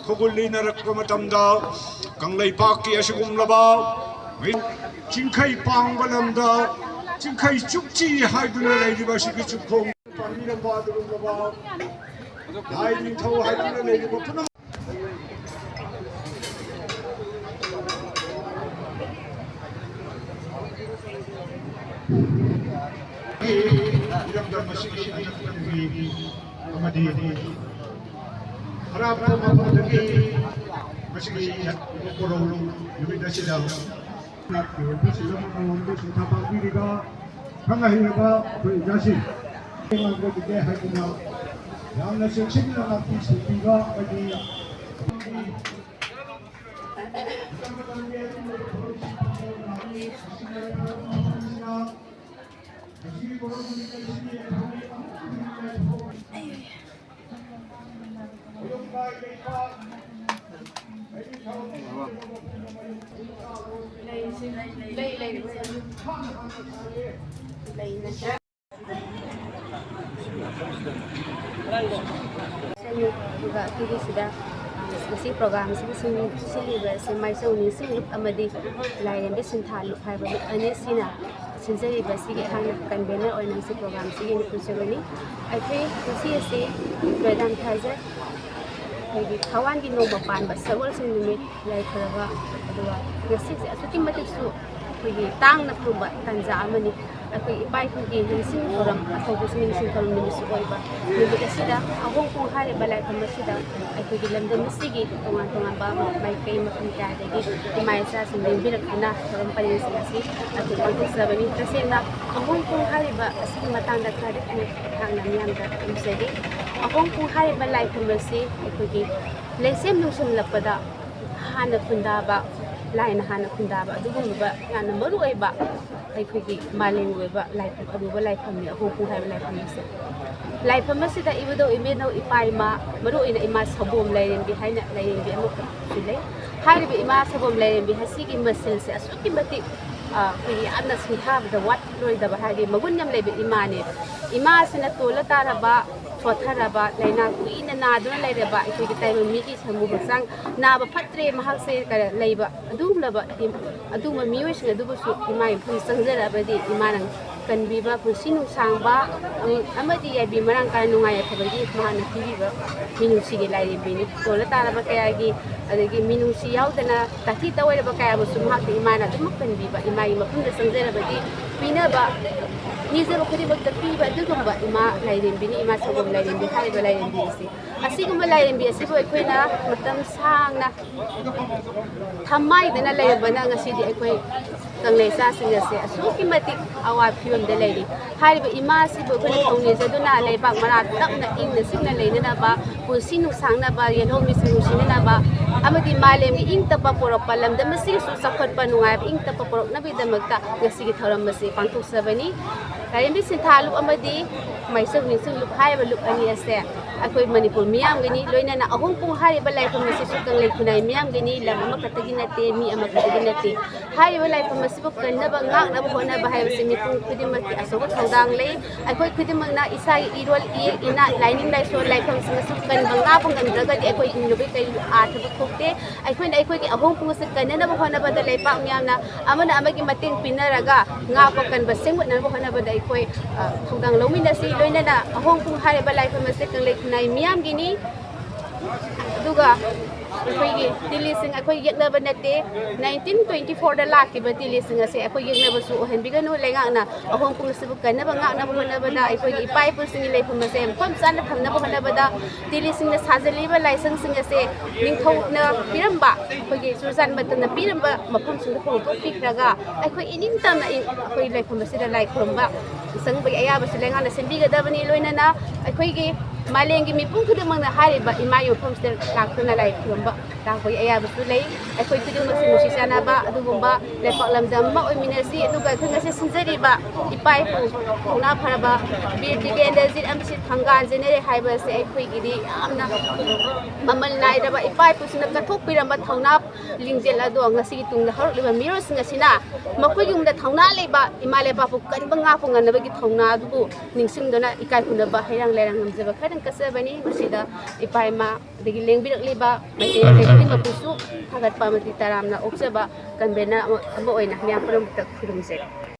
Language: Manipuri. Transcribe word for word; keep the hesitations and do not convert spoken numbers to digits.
ꯈꯨꯒꯨꯜ ꯂꯤꯅꯔꯛꯄ ꯃꯇꯝꯗ ꯀꯪꯂꯩꯄꯥꯛꯀꯤ ꯑꯁꯤꯒꯨꯝꯂꯕ ꯆꯤꯡꯈꯩ ꯄꯥꯡꯕ ꯂꯝꯗ ꯆꯤꯡꯈꯩ ꯆꯨꯞꯆꯤ ꯍꯥꯏꯗꯨꯅ ꯂꯩꯔꯤꯕ ꯑꯁꯤꯒꯤ ꯆꯨꯞꯈꯣꯡ ꯄꯥꯟꯕꯤꯔꯝꯕ ꯑꯗꯨꯒꯨꯝꯂꯕ ꯂꯥꯏ ꯅꯤꯡꯊꯧ ꯍꯥꯏꯗꯨꯅ ꯂꯩꯔꯤꯕ ꯄꯨꯝꯅꯃꯛ ꯏꯔꯝꯗꯝ ꯑꯁꯤꯒꯤ ꯑꯅꯛꯄꯒꯤ ꯑꯃꯗꯤ ꯑꯔꯥꯞꯄ ꯃꯐꯝꯗꯒꯤ ꯃꯁꯤꯒꯤ ꯀꯣꯔꯧ ꯅꯨꯃꯤꯠ ꯑꯁꯤꯗ ꯂꯥꯛꯄꯤꯔꯕꯁꯤꯡ ꯑꯃꯃꯝꯗ ꯁꯤꯟꯊꯥ ꯄꯥꯡꯕꯤꯔꯤꯕ ꯈꯪ ꯑꯍꯩꯔꯕ ꯑꯩꯈꯣꯏ ꯑꯣꯖꯥꯁꯤꯡ ꯉꯥꯛꯄꯤꯒꯦ ꯍꯥꯏꯗꯨꯅ ꯌꯥꯝꯅ ꯆꯦꯛꯁꯤꯟꯅ ꯉꯥꯛꯄꯤ ꯁꯦꯟꯕꯤꯕ ꯑꯃꯗꯤ ꯑꯗꯨꯒ ꯑꯩꯈꯣꯏꯒꯤ ꯁꯤꯗ, ꯑ, ꯉꯁꯤ ꯄ꯭ꯔꯣꯒ꯭ꯔꯥꯝꯁꯤꯕꯨ ꯁꯤꯟ-, ꯁꯤꯜꯂꯤꯕ ꯑꯁꯤ ꯃꯥꯏꯁꯣ ꯅꯤꯡꯁꯤꯡ ꯂꯨꯞ ꯑꯃꯗꯤ ꯂꯥꯏꯔꯦꯝꯕꯤ ꯁꯤꯟꯊꯥ ꯂꯨꯞ ꯍꯥꯏꯕ ꯂꯨꯞ ꯑꯅꯤ ꯁꯤꯅ ꯁꯤꯟꯖꯔꯤꯕ ꯑꯁꯤꯒꯤ ꯑꯩꯍꯥꯛꯅ ꯀꯟꯚꯦꯅꯔ ꯑꯣꯏꯅ ꯉꯁꯤ ꯄ꯭ꯔꯣꯒ꯭ꯔꯥꯝꯁꯤꯒꯤ ꯃꯤꯈꯨꯠ ꯆꯠꯂꯅꯤ꯫ ꯑꯩꯈꯣꯏ ꯉꯁꯤ ꯑꯁꯤ ꯃꯦꯗꯥꯝ ꯊꯥꯏꯖ ꯑꯩꯈꯣꯏꯒꯤ ꯊꯋꯥꯟꯒꯤ ꯅꯣꯡꯃ ꯄꯥꯟꯕ ꯁꯒꯣꯜꯁꯦꯟ ꯅꯨꯃꯤꯠ ꯌꯥꯏꯐꯔꯕ, ꯑꯗꯨꯒ ꯉꯁꯤꯁꯦ ꯑꯁꯨꯛꯀꯤ ꯃꯇꯤꯛꯁꯨ ꯑꯩꯈꯣꯏꯒꯤ ꯇꯥꯡꯅ ꯐꯪꯕ ꯇꯥꯟꯖꯥ ꯑꯃꯅꯤ꯫ ꯑꯩꯈꯣꯏ ꯏꯄꯥ ꯏꯄꯨꯒꯤ ꯅꯤꯡꯁꯤꯡ ꯊꯧꯔꯝ ꯑꯆꯧꯕꯁꯨ ꯅꯤꯡꯁꯤꯡ ꯊꯧꯔꯝ ꯅꯨꯃꯤꯠꯁꯨ ꯑꯣꯏꯕ ꯅꯨꯃꯤꯠ ꯑꯁꯤꯗ ꯑꯍꯣꯡ ꯄꯨꯡ ꯍꯥꯏꯔꯤꯕ ꯂꯥꯏꯐꯝ ꯑꯁꯤꯗ ꯑꯩꯈꯣꯏꯒꯤ ꯂꯝꯗꯝ ꯑꯁꯤꯒꯤ ꯇꯣꯉꯥꯟ ꯇꯣꯉꯥꯟꯕ ꯃꯥꯏꯀꯩ ꯃꯐꯝ ꯀꯌꯥꯗꯒꯤ ꯏꯃꯥ ꯏꯆꯥꯁꯤꯡ ꯂꯦꯡꯕꯤꯔꯛꯇꯨꯅ ꯊꯧꯔꯝ ꯄꯔꯦꯡꯁꯤꯡ ꯑꯁꯤ ꯑꯩꯈꯣꯏ ꯄꯥꯡꯊꯣꯛꯆꯕꯅꯤ꯫ ꯇꯁꯦꯡꯅ ꯑꯍꯣꯡ ꯄꯨꯡ ꯍꯥꯏꯔꯤꯕ ꯑꯁꯤꯒꯤ ꯃꯇꯥꯡꯗ ꯈꯔꯗꯤ ꯑꯩꯍꯥꯛꯅ ꯃꯤꯌꯥꯝꯗ ꯊꯝꯖꯒꯦ꯫ ꯑꯍꯣꯡ ꯄꯨꯡ ꯍꯥꯏꯔꯤꯕ ꯂꯥꯏꯐꯝ ꯑꯁꯤ ꯑꯩꯈꯣꯏꯒꯤ ꯂꯩꯁꯦꯝ ꯂꯨꯁꯦꯝꯂꯛꯄꯗ ꯍꯥꯟꯅ ꯈꯨꯟꯗꯥꯕ, ꯂꯥꯏꯅ ꯍꯥꯟꯅ ꯈꯨꯟꯗꯥꯕ ꯑꯗꯨꯒꯨꯝꯂꯕ ꯌꯥꯝꯅ ꯃꯔꯨ ꯑꯣꯏꯕ ꯑꯩꯈꯣꯏꯒꯤ ꯃꯥꯂꯦꯝꯒꯤ ꯑꯣꯏꯕ ꯂꯥꯏꯐꯝ, ꯑꯔꯨꯕ ꯂꯥꯏꯐꯝꯅꯤ ꯑꯍꯣꯡ ꯄꯨꯡ ꯍꯥꯏꯕ ꯂꯥꯏꯐꯝ ꯑꯁꯦ꯫ ꯂꯥꯏꯐꯝ ꯑꯁꯤꯗ ꯏꯕꯨꯙꯧ ꯏꯕꯦꯟꯙꯧ ꯏꯄꯥ ꯏꯃꯥ, ꯃꯔꯨ ꯑꯣꯏꯅ ꯏꯃꯥ ꯁꯒꯣꯝ ꯂꯥꯏꯔꯦꯝꯕꯤ ꯍꯥꯏꯅ ꯂꯥꯏꯔꯦꯝꯕꯤ ꯑꯃꯈꯛꯁꯨ ꯂꯩ꯫ ꯍꯥꯏꯔꯤꯕ ꯏꯃꯥ ꯁꯒꯣꯝ ꯂꯥꯏꯔꯦꯝꯕꯤ ꯑꯁꯤꯒꯤ ꯃꯁꯤꯜꯁꯦ ꯑꯁꯨꯛꯀꯤ ꯃꯇꯤꯛ, ꯑ, ꯑꯩꯈꯣꯏꯒꯤ ꯌꯥꯝꯅ ꯁꯤꯡꯊꯥꯕꯗ ꯋꯥꯠꯂꯣꯏꯗꯕ, ꯍꯥꯏꯗꯤ ꯃꯒꯨꯟ ꯌꯥꯝ ꯂꯩꯕ ꯏꯃꯥꯅꯦ꯫ ꯏꯃꯥ ꯑꯁꯤꯅ ꯇꯣꯜꯂ ꯇꯥꯔꯕ ꯁꯣꯠꯊꯔꯕ, ꯂꯥꯏꯅꯥ ꯀꯨꯏꯅ ꯅꯥꯗꯨꯅ ꯂꯩꯔꯕ ꯑꯩꯈꯣꯏꯒꯤ ꯇꯥꯏꯕꯪ ꯃꯤꯒꯤ ꯁꯃꯨ ꯍꯛꯆꯥꯡ ꯅꯥꯕ ꯐꯠꯇ꯭ꯔꯦ, ꯃꯍꯥꯛꯁꯦ ꯀ-, ꯂꯩꯕ ꯑꯗꯨꯒꯨꯝꯂꯕ ꯏꯝ-, ꯑꯗꯨꯒꯨꯝꯕ ꯃꯤꯑꯣꯏꯁꯤꯡ ꯑꯗꯨꯕꯨꯁꯨ ꯏꯃꯥꯒꯤ ꯃꯐꯝꯗ ꯆꯪꯖꯔꯛꯑꯕꯗꯤ ꯏꯃꯥꯅ ꯀꯟꯕꯤꯕ, ꯄꯨꯟꯁꯤ ꯅꯨꯡꯁꯥꯡꯕ ꯑꯃ-, ꯑꯃꯗꯤ ꯌꯥꯏꯕꯤ ꯃꯔꯥꯡ ꯀꯥꯏꯅ ꯅꯨꯡꯉꯥꯏ ꯌꯥꯏꯐꯕꯒꯤ ꯃꯍꯥꯛꯅ ꯄꯤꯕꯤꯕ ꯃꯤꯅꯨꯡꯁꯤꯒꯤ ꯂꯥꯏꯔꯦꯝꯕꯤꯅꯤ꯫ ꯇꯣꯜꯂ ꯇꯥꯔꯕ ꯀꯌꯥꯒꯤ ꯑꯗꯒꯤ ꯃꯤꯅꯨꯡꯁꯤ ꯌꯥꯎꯗꯅ ꯇꯥꯊꯤ ꯇꯧꯑꯣꯏꯔꯕ ꯀꯌꯥꯕꯨꯁꯨ ꯃꯍꯥꯛꯀꯤ ꯏꯃꯥꯅ ꯑꯗꯨꯃꯛ ꯀꯟꯕꯤꯕ, ꯏꯃꯥꯒꯤ ꯃꯐꯝꯗ ꯆꯪꯖꯔꯕꯗꯤ ꯄꯤꯅꯕ, ꯅꯤꯖꯕ ꯈꯨꯗꯤꯡꯃꯛꯇ ꯄꯤꯕ ꯑꯗꯨꯒꯨꯝꯕ ꯏꯃꯥ ꯂꯥꯏꯔꯦꯝꯕꯤꯅꯤ, ꯏꯃꯥ ꯁꯒꯣꯝ ꯂꯥꯏꯔꯦꯝꯕꯤ ꯍꯥꯏꯔꯤꯕ ꯂꯥꯏꯔꯦꯝꯕꯤ ꯑꯁꯤ꯫ ꯑꯁꯤꯒꯨꯝꯕ ꯂꯥꯏꯔꯦꯝꯕꯤ ꯑꯁꯤꯕꯨ ꯑꯩꯈꯣꯏꯅ ꯃꯇꯝ ꯁꯥꯡꯅ ꯊꯝꯃꯥꯏꯗꯅ ꯂꯩꯔꯝꯕꯅ ꯉꯁꯤꯗꯤ ꯑꯩꯈꯣꯏ ꯀꯪꯂꯩꯆꯥꯁꯤꯡ ꯑꯁꯦ ꯑꯁꯨꯛꯀꯤ ꯃꯇꯤꯛ ꯑꯋꯥꯕ ꯐꯤꯕꯝꯗ ꯂꯩꯔꯤ꯫ ꯍꯥꯏꯔꯤꯕ ꯏꯃꯥꯁꯤꯕꯨ ꯑꯩꯈꯣꯏꯅ ꯊꯧꯅꯤꯖꯗꯨꯅ ꯂꯩꯕꯥꯛ ꯃꯔꯥ ꯇꯞꯅ ꯏꯪꯅ ꯆꯤꯛꯅ ꯂꯩꯅꯅꯕ, ꯄꯨꯟꯁꯤ ꯅꯨꯡꯁꯥꯡꯅꯕ, ꯌꯦꯜꯍꯧꯃꯤꯁꯤꯡ ꯅꯨꯡꯁꯤꯅꯅꯕ ꯑꯃꯗꯤ ꯃꯥꯂꯦꯝꯒꯤ ꯏꯪ ꯇꯞꯄ ꯄꯣꯔꯛꯄ, ꯂꯝꯗꯝ ꯑꯁꯤꯒꯤꯁꯨ ꯆꯥꯎꯈꯠꯄ ꯅꯨꯡꯉꯥꯏꯕ ꯏꯪ ꯇꯞꯄ ꯄꯣꯔꯛꯅꯕꯒꯤꯗꯃꯛꯇ ꯉꯁꯤꯒꯤ ꯊꯧꯔꯝ ꯑꯁꯤ ꯄꯥꯡꯊꯣꯛꯆꯕꯅꯤ꯫ ꯂꯥꯏꯔꯦꯝꯕꯤ ꯁꯤꯟꯊꯥ ꯂꯨꯞ ꯑꯃꯗꯤ ꯃꯥꯏꯆꯧ ꯅꯤꯡꯁꯤꯡ ꯂꯨꯞ ꯍꯥꯏꯔꯤꯕ ꯂꯨꯞ ꯑꯅꯤ ꯑꯁꯦ ꯑꯩꯈꯣꯏ ꯃꯅꯤꯄꯨꯔ ꯃꯤꯌꯥꯝꯒꯤꯅꯤ꯫ ꯂꯣꯏꯅꯅ ꯑꯍꯣꯡ ꯄꯨꯡ ꯍꯥꯏꯔꯤꯕ ꯂꯥꯏꯐꯝ ꯑꯁꯤꯁꯨ ꯀꯪꯂꯩ ꯈꯨꯟꯅꯥꯏ ꯃꯤꯌꯥꯝꯒꯤꯅꯤ, ꯂꯝ ꯑꯃꯈꯛꯇꯒꯤ ꯅꯠꯇꯦ, ꯃꯤ ꯑꯃꯈꯛꯇꯒꯤ ꯅꯠꯇꯦ꯫ ꯍꯥꯏꯔꯤꯕ ꯂꯥꯏꯐꯝ ꯑꯁꯤꯕꯨ ꯀꯟꯅꯕ, ꯉꯥꯛꯅꯕ ꯍꯣꯠꯅꯕ ꯍꯥꯏꯕꯁꯤ ꯃꯤꯄꯨꯝ ꯈꯨꯗꯤꯡꯃꯛꯀꯤ ꯑꯆꯧꯕ ꯊꯧꯗꯥꯡ ꯂꯩ꯫ ꯑꯩꯈꯣꯏ ꯈꯨꯗꯤꯡꯃꯛꯅ ꯏꯁꯥꯒꯤ ꯏꯔꯣꯜ, ꯏꯌꯦꯛ, ꯏꯅꯥꯠ, ꯂꯥꯏꯅꯤꯡ ꯂꯥꯏꯁꯣꯟ, ꯂꯥꯏꯐꯝꯁꯤꯡ ꯑꯁꯤ ꯀꯟꯕ, ꯉꯥꯛꯄ ꯉꯝꯗ꯭ꯔꯒꯗꯤ ꯑꯩꯈꯣꯏ ꯍꯤꯡꯂꯤꯕꯒꯤ ꯀꯔꯤ ꯑꯥꯔꯊꯕꯨ ꯊꯣꯛꯇꯦ꯫ ꯑꯩꯈꯣꯏꯅ ꯑꯩꯈꯣꯏꯒꯤ ꯑꯍꯣꯡ ꯄꯨꯡ ꯑꯁꯤ ꯀꯟꯅꯅꯕ ꯍꯣꯠꯅꯕꯗ ꯂꯩꯄꯥꯛ ꯃꯤꯌꯥꯝꯅ ꯑꯃꯅ ꯑꯃꯒꯤ ꯃꯇꯦꯡ ꯄꯤꯅꯔꯒ ꯉꯥꯛꯄ ꯀꯟꯕ ꯁꯦꯝꯒꯠꯅꯕ ꯍꯣꯠꯅꯕꯗ ꯑꯩꯈꯣꯏ, ꯑ, ꯊꯧꯗꯥꯡ ꯂꯧꯃꯤꯟꯅꯁꯤ꯫ ꯂꯣꯏꯅꯅ ꯑꯍꯣꯡ ꯄꯨꯡ ꯍꯥꯏꯔꯤꯕ ꯂꯥꯏꯐꯝ ꯑꯁꯤ ꯀꯪꯂꯩ ꯈꯨꯟꯅꯥꯏ ꯃꯤꯌꯥꯝꯒꯤꯅꯤ꯫ ꯑꯗꯨꯒ ꯑꯩꯈꯣꯏꯒꯤ ꯇꯤꯂꯤꯁꯤꯡ ꯑꯩꯈꯣꯏ ꯌꯦꯛꯅꯕ ꯅꯠꯇꯦ꯫ ꯅꯥꯏꯟꯇꯤꯟ ꯇ꯭ꯋꯦꯟꯇꯤ ꯐꯣꯔꯗ ꯂꯥꯛꯈꯤꯕ ꯇꯤꯂꯤꯁꯤꯡ ꯑꯁꯦ ꯑꯩꯈꯣꯏ ꯌꯦꯛꯅꯕꯁꯨ ꯑꯣꯏꯍꯟꯕꯤꯒꯅꯨ꯫ ꯂꯩꯉꯥꯛꯅ ꯑꯍꯣꯡ ꯄꯨꯡ ꯑꯁꯤꯕꯨ ꯀꯟꯅꯕ, ꯉꯥꯛꯅꯕ ꯍꯣꯠꯅꯕꯗ, ꯑꯩꯈꯣꯏꯒꯤ ꯏꯄꯥ ꯏꯄꯨꯁꯤꯡꯒꯤ ꯂꯩꯐꯝ ꯑꯁꯦ ꯃꯐꯝ ꯆꯥꯅ ꯊꯝꯅꯕ ꯍꯣꯠꯅꯕꯗ ꯇꯤꯂꯤꯁꯤꯡꯅ ꯁꯥꯖꯜꯂꯤꯕ ꯂꯥꯏꯁꯪꯁꯤꯡ ꯑꯁꯦ ꯅꯤꯡꯊꯧꯅ ꯄꯤꯔꯝꯕ, ꯑꯩꯈꯣꯏꯒꯤ ꯆꯨꯔꯆꯥꯟꯄꯨꯔꯅ ꯄꯤꯔꯝꯕ ꯃꯐꯝꯁꯤꯡꯗ ꯍꯣꯡꯗꯣꯛꯄꯤꯈ꯭ꯔꯒ ꯑꯩꯈꯣꯏ ꯏꯅꯤꯡꯇꯝꯅ ꯏ-, ꯑꯩꯈꯣꯏ ꯂꯩꯐꯝ ꯑꯁꯤꯗ ꯂꯥꯏ ꯈꯨꯔꯨꯝꯕ ꯆꯪꯕꯒꯤ ꯑꯌꯥꯕꯁꯨ ꯂꯩꯉꯥꯛꯅ ꯁꯦꯝꯕꯤꯒꯗꯕꯅꯤ꯫ ꯂꯣꯏꯅꯅ ꯑꯩꯈꯣꯏꯒꯤ ꯃꯥꯂꯦꯝꯒꯤ ꯃꯤꯄꯨꯝ ꯈꯨꯗꯤꯡꯃꯛꯅ ꯍꯥꯏꯔꯤꯕ ꯏꯃꯥꯒꯤ ꯃꯐꯝꯁꯤꯗ ꯂꯥꯛꯇꯨꯅ ꯂꯥꯏ ꯈꯨꯔꯨꯝꯕ ꯂꯥꯛꯄꯒꯤ ꯑꯌꯥꯕꯁꯨ ꯂꯩ꯫ ꯑꯩꯈꯣꯏ ꯈꯨꯗꯤꯡꯃꯛꯁꯦ ꯅꯨꯡꯁꯤ ꯆꯥꯟꯅꯕ ꯑꯗꯨꯒꯨꯝꯕ ꯂꯩꯄꯥꯛ ꯂꯝꯗꯝ ꯑꯃ ꯑꯣꯏꯃꯤꯟꯅꯁꯤ꯫ ꯑꯗꯨꯒ ꯑꯩꯈꯣꯏ ꯉꯁꯤ ꯁꯤꯟꯖꯔꯤꯕ ꯏꯄꯥ ꯏꯄꯨ ꯊꯧꯅꯥ ꯐꯔꯕ ꯕꯤꯔ ꯇꯤꯀꯦꯟꯗ꯭ꯔꯖꯤꯠ ꯑꯃꯁꯨꯡ ꯊꯪꯒꯥꯜ ꯖꯦꯅꯦꯔꯦꯜ ꯍꯥꯏꯕ ꯑꯁꯤ ꯑꯩꯈꯣꯏꯒꯤꯗꯤ ꯌꯥꯝꯅ ꯃꯃꯜ ꯅꯥꯏꯔꯕ ꯏꯄꯥ ꯏꯄꯨꯁꯤꯡꯅ ꯀꯠꯊꯣꯛꯄꯤꯔꯝꯕ ꯊꯧꯅꯥ ꯂꯤꯡꯖꯦꯜ ꯑꯗꯣ ꯉꯁꯤꯒꯤ ꯇꯨꯡꯗ ꯍꯧꯔꯛꯂꯤꯕ ꯃꯤꯔꯣꯜꯁꯤꯡ ꯑꯁꯤꯅ ꯃꯈꯣꯏꯒꯨꯝꯕꯗ ꯊꯧꯅꯥ ꯂꯩꯕ ꯏꯃꯥ ꯂꯩꯕꯥꯛꯄꯨ ꯀꯟꯕ ꯉꯥꯛꯄ ꯉꯝꯅꯕꯒꯤ ꯊꯧꯅꯥ ꯑꯗꯨꯕꯨ ꯅꯤꯡꯁꯤꯡꯗꯨꯅ ꯏꯀꯥꯏ ꯈꯨꯝꯅꯕ ꯍꯩꯔꯥꯡ ꯂꯩꯔꯥꯡ ꯉꯝꯖꯕ ꯈꯔꯗꯪ ꯀꯠꯆꯕꯅꯤ꯫ ꯃꯁꯤꯗ ꯏꯄꯥ ꯏꯃꯥ ꯑꯗꯒꯤ ꯂꯦꯡꯕꯤꯔꯛꯂꯤꯕ ꯃꯩꯇꯩ ꯃꯆꯥ ꯈꯨꯗꯤꯡꯃꯛꯄꯨꯁꯨ ꯊꯥꯒꯠꯄ ꯑꯃꯗꯤ ꯇꯔꯥꯝꯅ ꯑꯣꯛꯆꯕ ꯀꯟꯚꯦꯅꯔ ꯑꯃ ꯑꯣꯏꯅ ꯃꯌꯥꯝ ꯄꯨꯝꯅꯃꯛꯇ ꯈꯨꯔꯨꯝꯖꯔꯤ꯫